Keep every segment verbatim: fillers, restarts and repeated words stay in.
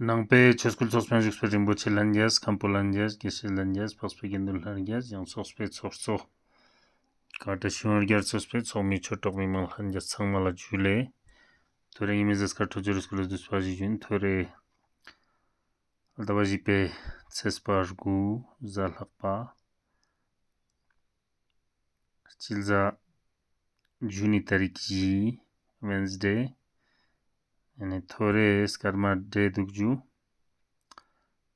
ནང་པའི་ཆོས་སྐུལ་ཚོགས་པའི་བཞུགས་པའི་རིན་པོ་ཆེ་ལྷན་རྒྱས། མཁན་པོ་ལྷན་རྒྱས། དགེ་བཤེས་ལྷན་རྒྱས། འཕགས་པའི་དགེ་འདུན་ལྷན་རྒྱས། ཡང་ཚོགས་པའི་ཚོགས་གཙོ། བཀའ་དྲིན་ཆེ་བའི་ཚོགས་པའི་ཚོགས་མི་ཆོས་གྲོགས་མི་མང་ལྷན་རྒྱས་ཚང་མ་ལ་ཇུ་ལེ། ཐོ་རེ་ཉི་མའི་གཟའ་སྐར་འཕྲོད་སྦྱོར་སྐོར་ལ་བསྡུས་པ་ཞིག་ཞུ་ཡིན། ཐོ་རེ་ཟླ་བ་བཞི་པའི་ཚེས་པ་དགུ་གཟའ་ལྷག་པ། སྤྱི་ཟླ་ཇུ་ནི་ཏ་རིག་བཞི། ཝེན་སི་ཌེ། ཨ་ནི་ཐོ་རེ་སྐར་མ་བགྲེས་འདུག་ཇུ།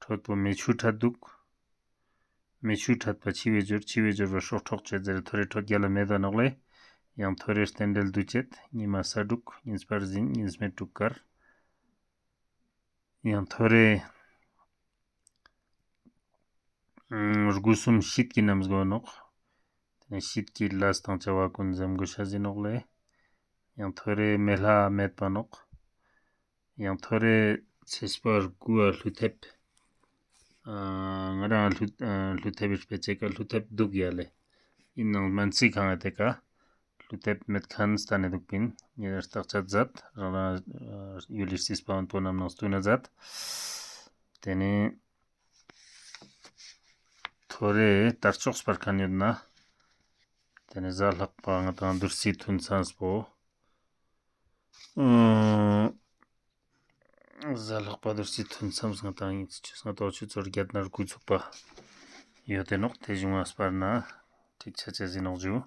འཕྲོད་པོ་མེ་ཆུ་འཕྲད་འདུག། མེ་ཆུ་འཕྲད་པ་འཆི་བའི་སྦྱོར། འཆི་བའི་སྦྱོར་བ་སྲོག་འཕྲོག་བྱེད་ཟེར། ཐོ་རེ་འཕྲོད་རྒྱལ་ལ་མེད་པ་ནོག་ལེ། ཡང་ཐོ་རེ་རྟེན་འབྲེལ་འདུ་བྱེད། ཉི་མ་ས་དྲུག། ཉིན་སྤར་ཟིན། ཉིན་སྨེ་དྲུག་དཀར། ཡང་ཐོ་རེ་ཨ་དགུ་གསུམ་ཤིད་ཀྱི་ནམ་སྒོ་ནོག། དེ་ནས་ཤིད་ཀྱི་ལས་དང་བྱ་བ་ཀུན་འཛེམ་དགོས་ཤ་ཟིན་ནོག་ལེ། ཡང་ཐོ་རེ་མེ་ལྷ་མེད་པ་ནོག། ཡང་ཐོ་རེ་ཚེས་པ་དགུ་བ་ཀླུ་ཐེབས། ཨ་ང་རང་ཀླུ་ཨ་ཀླུ་ཐེབས་ཡོད་པའི་ཅེ་ཀ་ཀླུ་ཐེབས་འདུག་ཡ་ལེ། ཡིན་ནང་མན་ཚི་ཁང་ཨ་དེ་ཀ་ཀླུ་ཐེབས་མེད་མཁན་སྟན་ནས་འདུག་པིན། ངས་བརྟག་དཔྱད་མཛད། རང་རང་ཡུལ་ལི་རྩིས་པ་བོ་ནམ་ནང་སྟུན་ན་མཛད། དེ་ནས་ཐོ་རེ་དར་ལྕོག་སྤར་མཁན་ཡོད་ན། དེ་ནས་གཟའ་ལྷག་པ་ང་དང་བདུད་རྩི་ཐུན་མཚམས་པོ། ཨ་གཟའ་ལྷག་པ་བདུད་རྩི་ཐུན་མཚམས་ང་དང་ཡིན་ཚེ་ཆུ་ཚོད་ལྔ་དང་ཆུ་ཚོད་བརྒྱད་ནར་འགོ་ཚུགས་པ་ཡོད་དེ་ནོག། དེ་བཞུགས་ང་སྤར་ན་འགྲིག་ཆ་ཆ་ཟིན་ནོག་ཇུ།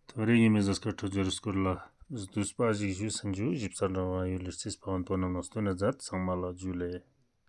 ཐོ་རེ་ཉི་མའི་གཟའ་སྐར་འཕྲོད་སྦྱོར་སྐོར་ལ་བསྡུས་པ་ཞིག་ཞུས་ཟིན་ཇུ། ཞིབ་གསལ་རང་རང་ཡུལ་ལི་རྩིས་པ་བོ་ནམ་ནང་སྟུན་ན་མཛད། ཚང་མ་ལ་ཇུ་ལེ།